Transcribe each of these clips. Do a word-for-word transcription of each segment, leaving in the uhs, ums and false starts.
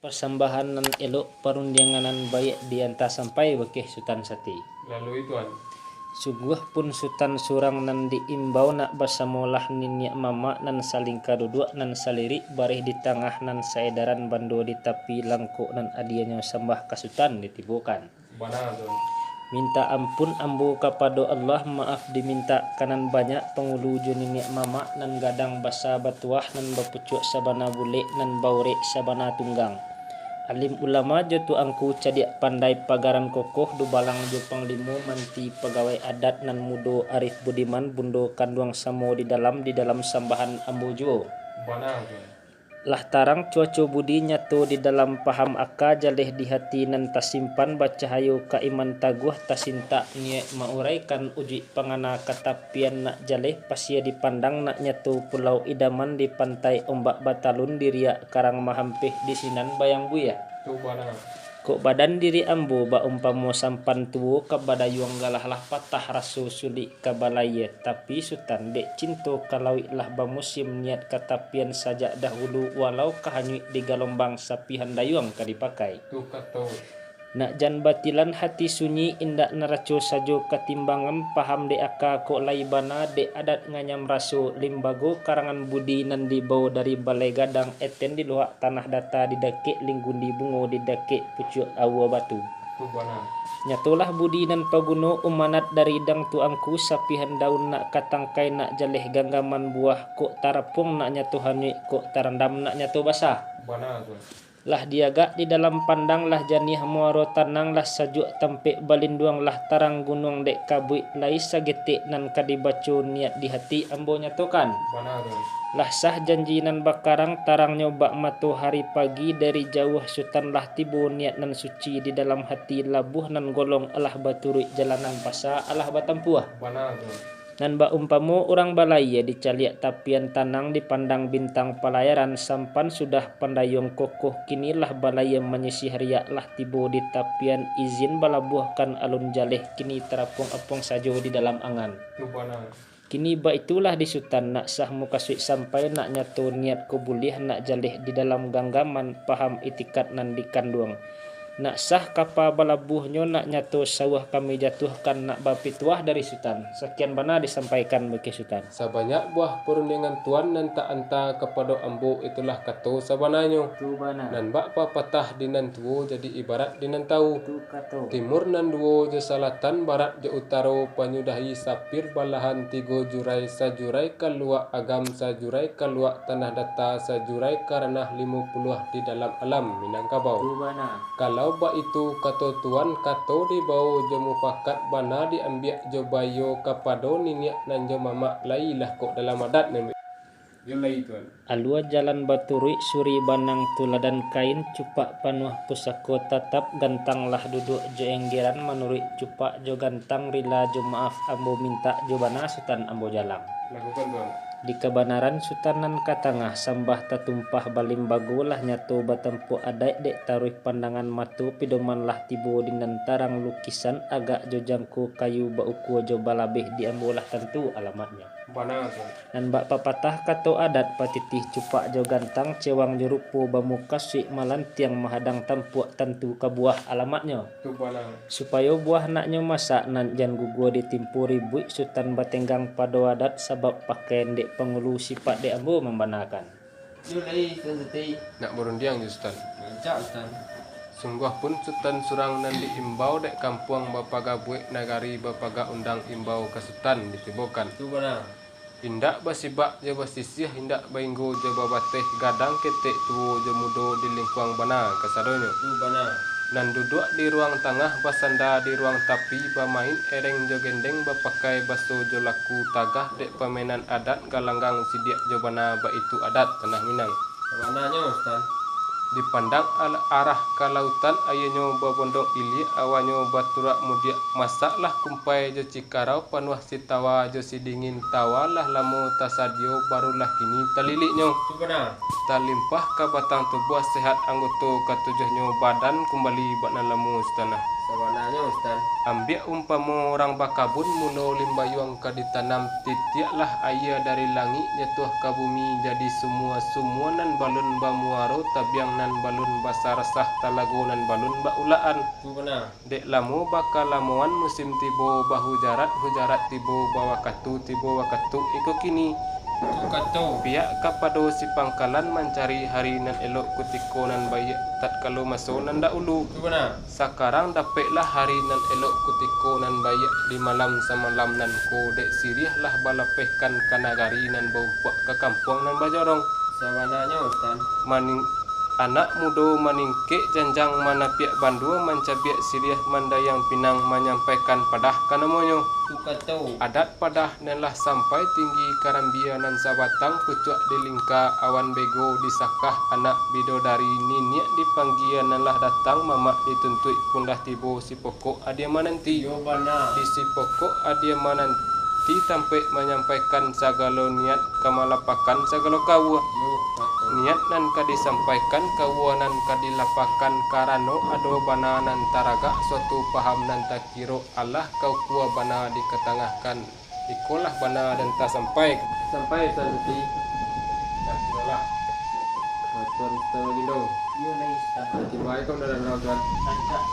Pasambahan nan elok, parundiangan nan baiak dianta sampai bakeh Sutan Sati. Lalu itu an. Sungguah pun Sutan surang nan diimbau nak basamolah niniak mamak nan salingka duduak nan salirik bareh di tangah nan saedaran bando di tapi langkok nan adianyo sambah ka Sutan ditibokan. Bana tu. Mintak ampun ambo kapado Allah, maaf dimintak ka nan banyak pangulu jo niniak mamak nan gadang basa batuah nan bapucuak sabana bulek nan baurek sabana tunggang. Alim ulama jo tuangku cadiak pandai pagaran kokoh dubalang jo panglimo manti pagawai adat nan mudo arif budiman bundo kanduang samo di dalam di dalam sambahan ambo juo. Bana tu. Lah tarang cuaco budi nyato di dalam paham aka jaleh di hati nan tasimpan bacahayo kaiman taguah tasintak niaik mauraikan ujuik pangana katapian nak jaleh pasia dipandang nak nyato pulau idaman di pantai ombak batalun diriak karang mahampeh di sinan bayang buiah. Tu bana. Kok badan diri ambo baumpamo sampan tuo ka badayuang galah lah patah raso sulik ka balaia, tapi Sutan dek cinto ka lauik lah bamusim niat ka tapian sajak dahulu walau ka hanyuik di galombang sapihan dayuang ka dipakai. Tu kato. Nak jan batilan hati sunyi indak naraco sajo katimbangan paham dek aka kok lai bana dek adat nganyam raso limbago karangan budi nan dibao dari balai gadang eten di luhak tanah data di dakek linggundi bungo di dakek pucuak aua batu. Tu bana. Nyatolah budi nan paguno umanat dari dang tuangku sapihan daun nak katangkai nak jaleh ganggaman buah kok tarapuang nak nyato hanyuik kok tarandam nak nyato basah. Bana tu. Lah diagak di dalam pandang lah janiah muaro tanang lah sajuak tampek balinduang lah tarang gunuang dek kabuik lai sagetek nan ka dibaco niat di hati ambo nyatokan. Bana tu. Lah sah janji nan bakarang tarangnyo bak matohari pagi dari jauah Sutan lah tibo niat nan suci di dalam hati labuah nan golong alah baturuik jalan nan pasa alah batampuah. Bana tu. Nan baumpamo urang balaia dicaliak tapian tanang dipandang bintang palayaran sampan sudah pandayuang kokoh kini lah balaia manyisih riak lah tibo di tapian izin balabuahkan alun jaleh kini tarapuang-apuang sajo di dalam angan. Tu bana. Kini baitulah di Sutan, nak sah mukasuik sampai, nak nyato niat ko buliah, nak jaleh di dalam ganggaman, paham itikad nan dikanduang. Nak sah kapa balabuahnyo, nak nyato sauah kami jatuahkan, nak bapituah dari Sutan. Sakian bana disampaikan bakeh Sutan. Sabanyak buah parundiangan Tuan nan taanta kapado ambo, itulah kato sabananyo. Tu bana. Nan bak papatah di nan tuo, jadi ibarat di nan tau. Tu kato. Timur nan duo jo salatan, barat jo utaro, panyudahi sapir balahan tigo jurai, sajurai ka luak agam, sajurai ka luak tanah data, sajurai ka ranah limo puluah di dalam alam Minangkabau. Tu bana. Kalau baitu kato Tuan, kato dibao jo mupakat, bana diambiak jo baiyo kapado niniak nan jo mamak, lai lah kok dalam adat nan. Yo lai, Tuan. Alua jalan baturuik suri banang tuladan kain, cupak panuah pusako tatap, gantang lah duduak jo enggeran, manuruik cupak jo gantang, rila jo maaf ambo mintak, jo bana Sutan ambo jalang. Lakukan, Tuan. Di kabanaran Sutan nan ka tangah, sambah tatumpah balimbago, lah nyato batampuak adaik, dek taruih pandangan mato, pidoman lah tibo di nan tarang lukisan, agak jo jangko kayu, baukua jo balabeh, di ambo lah tantu alamatnyo. Bana, Tuan. Nan bak papatah kato adat, patitih cupak jo gantang, cewang jo rupo bamukasuik, malantiang mahadang tampuak, tantu ka buah alamatnyo. Tu bana. Supayo buah naknyo masak, nan jan gugua ditimpo ribuik, Sutan batenggang pado adat, sabab pakaian dek pangulu, sipak dek ambo mambanakan. Yo lai, Tuan Sati. Nak barundiang jo Sutan. Rancak, Sutan. Sungguah pun Sutan surang nan diimbau, dek kampuang bapaga buek, nagari bapaga undang, imbau ka Sutan ditibokan. Tu bana. Indak basibak jo basisiah, indak bainggo jo babateh, gadang ketek tuo jo mudo, di lingkuang bana kasadonyo. Tu bana. Nan duduak di ruang tangah, basanda di ruang tapi, bamain ereng jo gendeng, bapakai baso jo laku, tagah dek pamainan adat, galanggang sidiak jo bana, baitu adat tanah Minang. Sabananyo, Sutan. Dipandang al-, arah ka lautan, aianyo babondong ilia, awanyo baturak mudiak, masaklah kumpai jo cikarau, panuah sitawa jo sidingin, tawa lah lamo tasadio, barulah kini taliliknyo. Tu bana. Talimpah ka batang tubuah, sehat anggoto katujuahnyo, badan kumbali bak nan lamo, Sutan. Sabananyo, Sutan. Ambiak umpamo urang bakabun, mulo limbayuang ka ditanam, titiaklah aia dari langik jatuah ka bumi, jadi sumua-sumua nan balun bamuaro, tabiang nan balun basarasah, talago nan balun baulaan. Tu bana. Dek lamo bakalamoan musim tibo, bahujarat-hujarat tibo, bawakatu tibo wakatu iko kini. Tu kato. Pihak kapado si pangkalan mancari hari nan elok kutiko nan baiak tatkalo maso nan dahulu. Tu bana. Sakarang dapeklah hari nan elok kutiko nan baiak di malam samalam nan ko, dek siriah lah balapehkan ka nagari nan baumpuak ka kampuang nan bajorong. Sabananyo, Sutan. Maning-, anak mudo maningkek janjang, manapiak bandua, mancabiak siriah, mandayang pinang, manyampaikan padah ka namonyo. Tu kato. Adat padah nan lah sampai tinggi, karambia nan sabatang, pucuak di lingka awan bego, disakah anak bidodari, niniak dipanggia nan lah datang, mamak dituntuik pun lah tibo, sipokok adia mananti. Iyo bana. Di sipokok adia mananti tampek manyampaikan sagalo niat, ka malapakan sagalo kawua. Iyo, batua. Niat nan ka disampaikan, kawua nan ka dilapakan, karano ado bana nan taragak, suatu paham nan takiro alah, ka ukua bana dikatangahkan. Ikolah bana nan tasampai. Sampai, Sutan Sati. Dah, iyolah. Batua, Sutan Bagindo. Iyo, lai, Sutan. Tibo ai ka nan urang, Sutan. Rancak.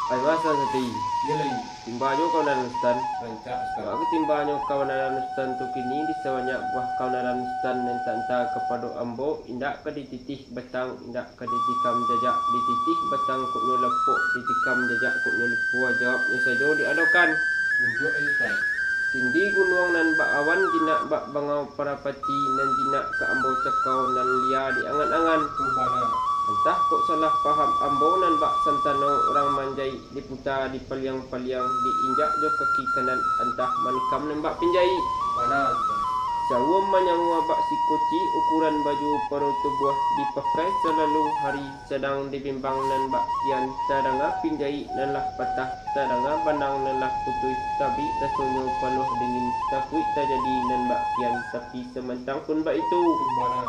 Ai, Sutan Sati. Iyo, lai. Tibo juo ka nan Sutan. Rancak, Sutan. Baa timbonyo kabandaran Sutan tu kini, di sabanyak buah kabandaran Sutan nan taanta kapado ambo, indak ka dititih batang, indak ka ditikam jajak, dititih batang kok nyo lapok, ditikam jajak kok nyo lipua, jawabnyo sajo diadokan. Tunjuak, eh, Sutan. Tindi gunuang nan bak awan, jinak bak bangau parapati, nan jinak ka ambo cakau, nan lia di angan-angan. Tu bana. Antah kok salah paham ambo, nan bak santano urang manjaik, diputa di paliang-paliang, diinjak jo kaki kanan, antah manikam nan bak pinjaik. Bana, Sutan. Sawuam manyawua bak sikuci, ukuran baju pado tubuah, dipakai salalu hari, sadang dibimbang nan bak kian, tadanga pinjaik nan lah patah, tadanga banang nan lah putuih, tabik rasonyo panuah dingin, takuik tajadi nan bak kian, tapi samantang pun baitu. Bana.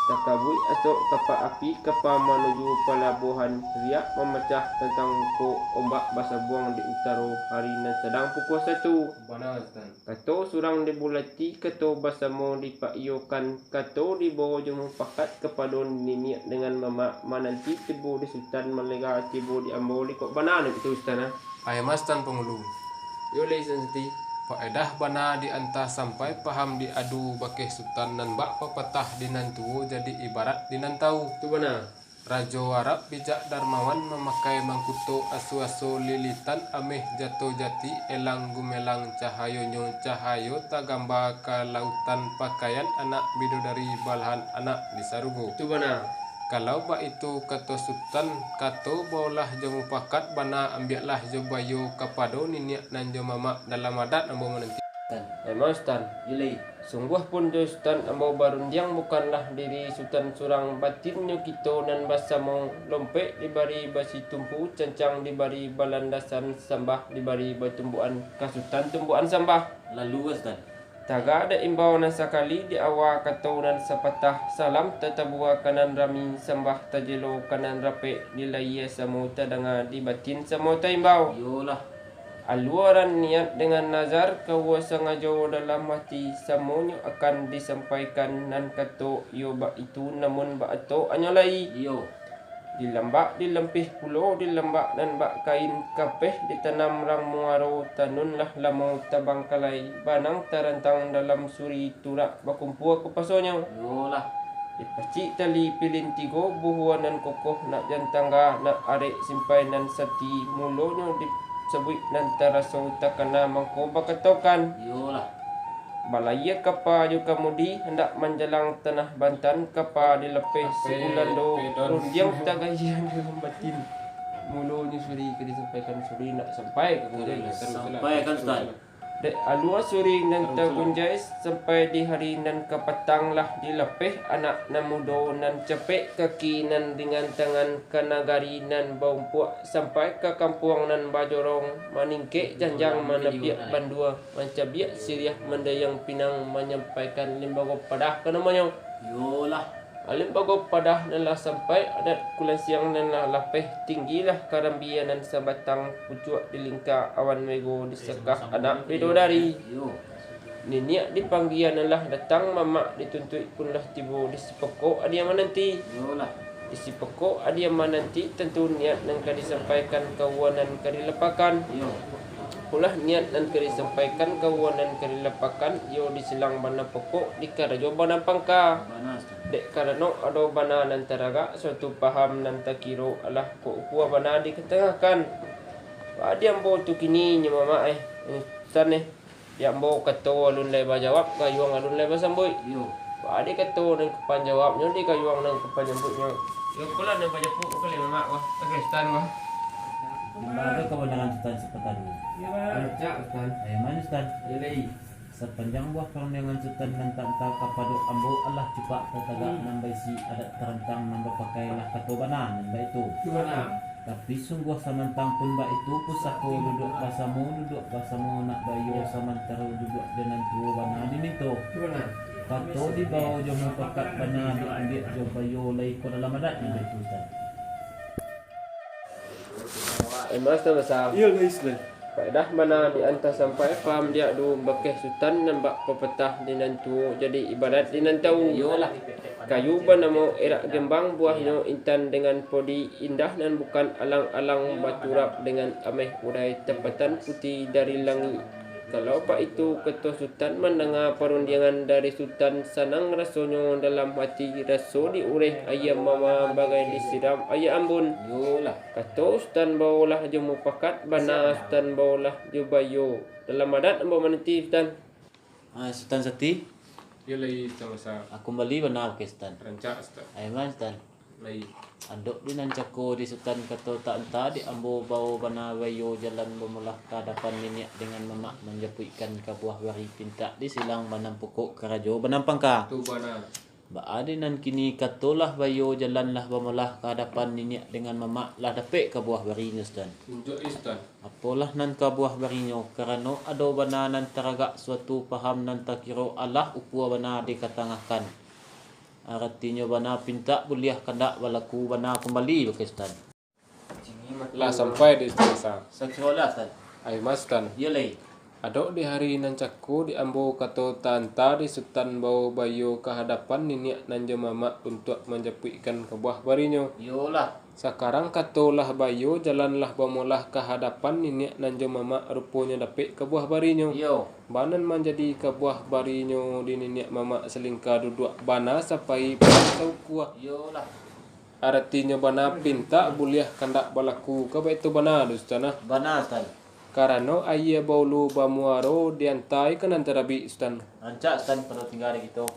Takabuik asok kapak api, kapa manuju palabuahan, riak mamacah tantang ko, ombak basabuang di utaro, hari nan sadang pukua satu. Bana, Sutan. Kato surang dibulati, kato basamo dipaiyokan, kato dibawo jo mupakat kapado niniak dengan mamak, mananti tibo di Sutan, malega tibo di ambo, likok bana nan itu, Sutan, ah. Ai, Sutan Pangulu. Iyo, lai, Sutan Sati. Paedah bana dianta sampai, paham diadu bakeh Sutan, nan bak papatah di nan tuo, jadi ibarat di nan tau. Tu bana. Rajo Arab bijak darmawan, mamakai mangkuto aso-aso, lilitan ameh jato jati, elang gumelang cahayonyo, cahayo tagambang ka lautan, pakaian anak bidodari, balahan anak di sarugo. Tu bana. Kalau baitu kato Sutan, kato baolah jo mupakat, bana ambiaklah jo baiyo kapado niniak nan jo mamak, dalam adat ambo mananti. Tan. Emang Sutan. Iyo lai. Sungguah pun jo Sutan ambo barundiang, bukanlah diri Sutan surang, batinnyo kito nan basamo, lompek dibari basitumpu, cancang dibari balandasan, sambah dibari batumbukan, ka Sutan tumbukan sambah. Lalu, Sutan. Taga dek imbau nan sakali, di awa kato nan sapatah, salam tatabua ka nan rami, sambah tajelo ka nan rapek, di layie samo tadanga, di batin samo taimbau. Iyolah. Aluaran niat dengan nazar, kawa sangajo dalam hati, samonyo akan disampaikan, nan kato iyo baitu, namun baato anyo lai. Iyo. Di lambak, di lampih pulo, di lambak nan bak kain, kapeh ditanam rang muaro, tanun lah lamo tabangkalai, banang tarantang dalam suri, turak bakumpua ka pasonyo. Iyolah. Dipacik tali pilin tigo, buhua nan kokoh nak jan tangga, nak arek simpai nan sati, mulonyo disabuik nan taraso, takana mangko bakatokan. Iyolah. Balayie kapa jo kamudi, handak manjalang tanah Bantan, kapa dilapeh Lapeh, Sugulando, pedon. Rundiang tagayie dalam batin. Mulonyo suri ka disampaikan, suri nak sampai ka kamudi. Sampai kan, Sutan? Alua suri nan tagunjai sampai di hari nan kapatang lah dilapeh anak nan mudo nan capek kaki nan ringan tangan ka nagari nan baumpuak sampai ka kampuang nan bajorong maningkek janjang manapiak bandua mancabiak siriah mandayang pinang manyampaikan limbago padah ka namonyo. Iyolah. Alim bago padah nan lah sampai, adat kulansiang nan lah lapeh, tinggilah karambia nan sabatang, pucuak di lingka awan mego, disakah anak bidodari. Niniak dipanggia nan lah datang, mamak dituntuik pun lah tibo, di sipokok adia mananti. Di sipokok adia mananti, tantu niat nan ka disampaikan, kawanan ka dilapakan. Apolah niat nan ka disampaikan, kawanan ka dilapakan, iyo disilang bana pokok, dikarajo bana pangka. Dek karano ado bana nan taragak, suatu paham nan takiro alah kok ukua bana dikatangahkan. Baa di ambo tu kini nyo mamak eh, Sutan eh. Di ambo kato alun lai bajawab, gayuang alun lai basambuik. Baa di kato nan ka panjawabnyo, di gayuang nan ka panyambuiknyo. Iyo kolah nan pajapuik ko lai mamak ko, Sutan ko. Dimana kabanaran Sutan Sipatadu? Rancak, Sutan. Ayo mano, Sutan? Sapanjang buah parundiangan Sutan nan taanta kapado ambo alah cupak tatagak nan baisi adat tarantang nan bapakai lah kato bana nan baitu. Tapi sungguah samantang pun baitu pusako duduak basamo, duduak basamo nak baiyo samantaro duduak jo nan tuo bana diminto. Kato dibao jo mupakat bana diambiak jo baiyo lai ko dalam adat nan baitu, Sutan. Ai mano, Sutan Basa. Iyo, lai, Sutan. Paedah bana di antah sampai, paham diak du bakeh Sutan nan bak papatah di nan tuo jadi ibaraik di nan tau. Iyolah. Kayu banamo erak gembang, buahnyo intan dengan podi, indah nan bukan alang-alang, baturap dengan ameh urai, tapatan puti dari langik. Kalau baitu kato Sutan mandanga parundiangan dari Sutan, sanang rasonyo dalam hati, raso diureh aia mama bagai disiram aia ambun. Iyolah. Kato Sutan baolah jo mupakat, bana Sutan baolah jo baiyo. Dalam adat ambo mananti, Sutan. Ah, Sutan Sati. Iyo lai, Sutan Basa. Ah, kumbali bana bakeh Sutan. Rancak, Sutan. Ai mano, Sutan. Lai. Adok di nan cako di Sutan kato taanta, di ambo bao bana baiyo jalan bamolah ka hadapan niniak dengan mamak manjapuikkan kabuah bari, pintak disilang bana pokok, karajo bana pangka. Tu bana. Baa di nan kini kato lah baiyo jalan lah bamolah ka hadapan niniak dengan mamak, lah dapek kabuah barinyo, Sutan. Tunjuak, Sutan. Apolah nan kabuah barinyo, karano ado bana nan taragak, suatu paham nan takiro alah ukua bana dikatangahkan. Aratinyo bana pintak buliah kandak balaku bana kumbali bakeh Sutan. Lah sampai di Sutan Basa. Sakiro lah, Sutan. Ai mano, Sutan. Iyo lai. Adok di hari nan cako di ambo kato taanta, di Sutan bao baiyo ka hadapan niniak nan jo mamak untuak manjapuikkan kabuah barinyo. Iyolah. Sakarang kato lah baiyo, jalan lah bamolah ka hadapan niniak nan jo mamak, ruponyo dapek kabuah barinyo. Iyo. Baa nan manjadi kabuah barinyo di niniak mamak, salingka duduak bana sapaik bana saukua. Iyolah. Aratinyo bana pintak buliah kandak balaku, ka baitu bana tu, Sutan, ah? Bana, Sutan. Karano aia baulu bamuaro, diantai ka nan tarabik, Sutan. Rancak, Sutan, pado tingga di kito.